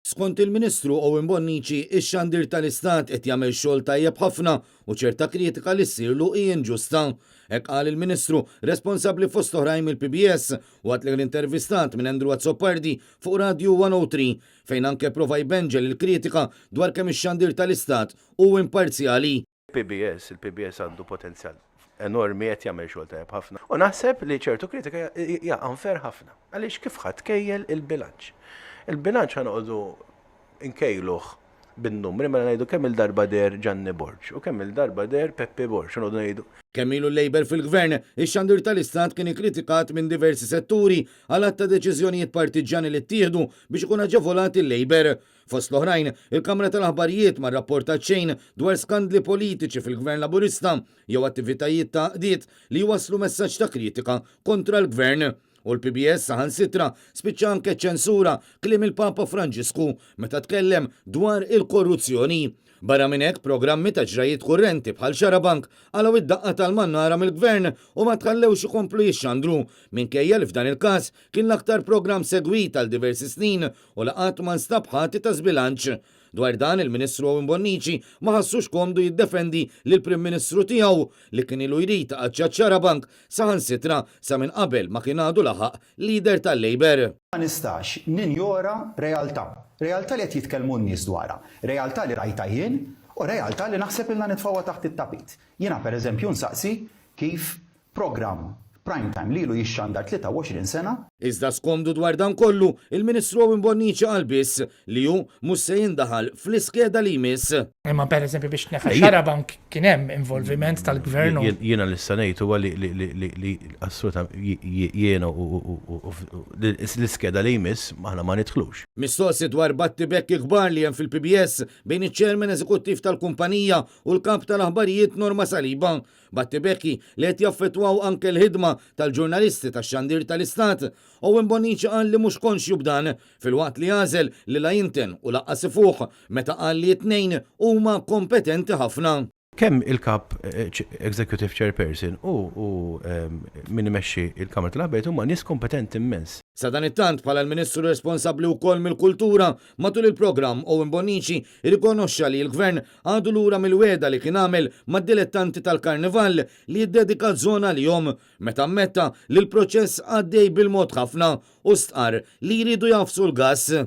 Skont il-Ministru Owen Bonnici, ix-xandir tal-Istat qed jagħmel xogħol tajjeb ħafna u ċerta kritika li ssirlu hi inġusta. Hekk qal il-Ministru, responsabbli fost oħrajn mill-PBS, waqt li kien intervistat minn Andrew Azzopardi fuq Radio 103, fejn anke prova jbenġel il-kritika dwar kemm ix-xandir tal-Istat hu imparzjali. PBS, il-PBS għandu potenzjal enormi qed jagħmel xogħol tajjeb ħafna. U naħseb li ċertu kritika hija unfair ħafna. Għaliex kif ħadd tkejjel il-bilanċ? Il-bilanċ ħa noqogħdu nkejluh bin-numri mela ngħidu kemm il-darba deher Ġanni Borg u kemm il-darba deher Peppi Borg u noqogħdu ngħidu. Kemm ilu l-Labour fil-Gvern, ix-xandir tal-Istat kien ikkritikat minn diversi setturi għal għadd ta' deċiżjonijiet partiġġjani li ttieħdu biex ikun aġevolat il-Labour. Fost l-oħrajn, il-Kamra tal-Aħbarijiet ma rrapportat xejn dwar skandli politiċi fil-Gvern Laburista jew attivitajiet ta' għaqdiet li jwasslu messaġġ ta' kritika kontra l-Gvern. U l-PBS saħansitra spiċċa anke ċċensura kliem il-Papa Franġisku meta tkellem dwar il-korruzzjoni. Barra minn hekk, programmi ta' ġrajjiet kurrenti bħal Xarabank qalgħu id-daqqa tal-mannara mill-Gvern u ma tħallewx ikomplu jixxandru, minkejja li f'dan il-każ kien l-aktar programm segwit għal diversi snin u li qatt ma nstab ħati ta' żbilanċ. Dwar dan, il-Ministru Owen Bonnici ma ħassux komdu jiddefendi lill-Prim Ministru tiegħu li kien ilu jrid iqaċċat Xarabank saħansitra sa minn qabel ma kien għadu laħaq leader tal-Labour. Ma nistax ninjora realtà. Realtà li qed jitkellmu n-nies dwarha. Realtà li rajtha jien u realtà li naħseb ilna nitfgħuha taħt it-tapit. Jiena pereżempju nsaqsi kif Programm Prime Time li ilu jixxandar 23 sena. Iżda skomdu dwar dan kollu, il-Ministru Owen Bonnici qal biss li hu mhux se jindaħal fl-iskeda li jmiss. Imma per eżempju biex tneħħa Xarabank kien hemm involviment tal-gvern u. Jiena li issa ngħid huwa li assolutament jiena u l-iskeda li jmiss aħna ma nidħlux. Mistoqsi dwar battibekki kbar li hemm fil-PBS bejn iċ-Chairman Eżekuttiv tal-kumpanija u l-Kap tal-Aħbarijiet Norma Saliba, Battibekki li qed jaffettwaw anke l-ħidma tal-ġurnalisti tax-xandir tal-Istat. Owen Bonnici qal li mhux konxju b'dan, filwaqt li għażel li la jinten u lanqas ifuħ meta qal li t-tnejn huma kompetenti ħafna. Kemm il-Kap Executive Chairperson u min imexxi l-Kamra tal-Aħbarijiet huma nies kompetenti immens. Sadanittant, bħala l-Ministru responsabbli wkoll mill-Kultura, matul il-programm Owen Bonnici rrikonoxxa li l-Gvern għadu lura mill-wegħda li kien għamel mad-dilettanti tal-Karnival li jiddedika żona għalihom, meta ammetta li l-proċess għaddej bil-mod ħafna u stqarr li jridu jagħfsu l-gass.